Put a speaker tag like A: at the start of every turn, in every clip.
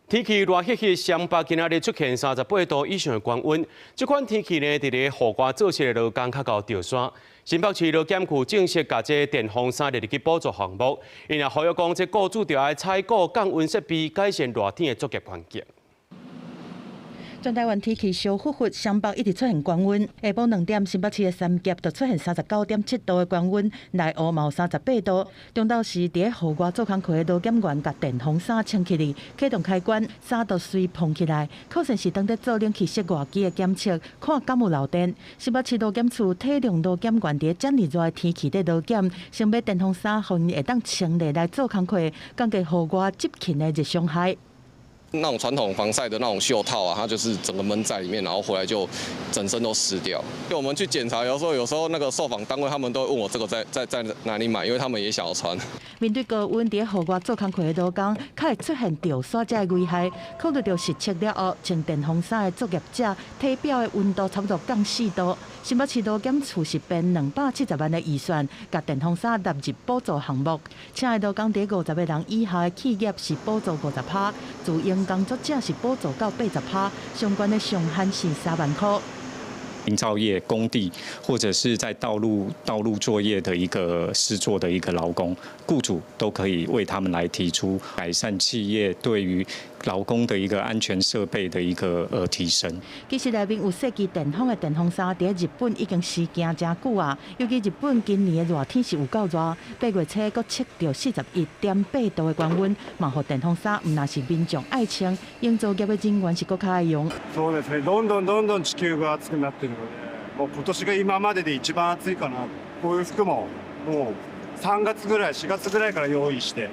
A: 天氣熱熱熱，雙北今仔日出現38度以上的高溫。這款天氣呢，佇咧戶外做事的勞工較𠢕著沙。新北市勞檢處正式共這電風衫列入去補助項目，𪜶也呼籲講，這僱主著愛採購降溫設備，改善熱天的作業環境。
B: 全台灣天氣燒烽烽，雙北一直出現高溫。下晡2點，新北市的三峽就出現39.7度的高溫，內湖嘛有38度。中晝時，佇咧戶外做工課的勞檢員共電風衫穿起來，啟動開關，衫就隨膨起來，可能是當咧做冷氣室外機的檢測，看敢有漏電。新北市勞檢處體諒勞檢員佇咧遮爾熱的天氣咧勞檢，先買電風衫，予𪜶會當穿咧來做工課，降低戶外執勤的熱傷害。
C: 那種傳統防曬的那種袖套啊，它就是整個悶在裡面，然後回來就整身都濕掉。就我們去檢查，有時候那個受訪單位他們都會問我這個在哪裡買，因為他們也想要穿。
B: 面對高溫，佇戶外做工課的勞工，較會出現著沙這个危害。考慮著實測了後，穿電風衫的作業者體表的溫度差不多降4度。新北市勞檢處是編270萬的預算，共電風衫納入補助項目。請的勞工佇50個人以下的企業是補助50趴，自營工作者是補助到80趴，相關的上限是3萬箍。
D: 營造業工地或者是在道路作業的一個施作的一個勞工，雇主都可以為他們來提出改善企業對於勞工的一個安全設備的一個提升。
B: 其實內面有設計電風的電風衫，佇日本已經時行誠久啊。尤其日本今年的熱天是有夠熱，8月初閣測著41.8度的高溫，嘛予電風衫毋但是民眾愛穿，營造業的人員是閣較愛用。
E: そうですね。どんどんどんどん地球が熱くなってるので、もう今年が今までで一番暑いかな。こういう服ももう3月ぐらい、4月ぐらいから用意して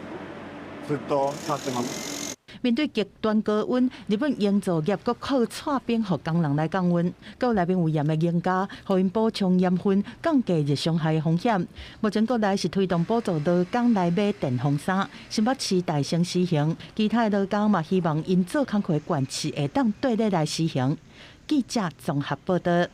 E: ずっと使ってます。
B: 面對極端高溫，日本營造業閣靠蔡冰予工人來降溫，閣內面有鹽的凝膠，予𪜶補充鹽分，降低熱傷害的風險。目前國內是推動補助勞工來買電風衫，新北市帶先施行，其他的勞工嘛希望𪜶做工課的縣市會當綴咧來施行。記者綜合報道。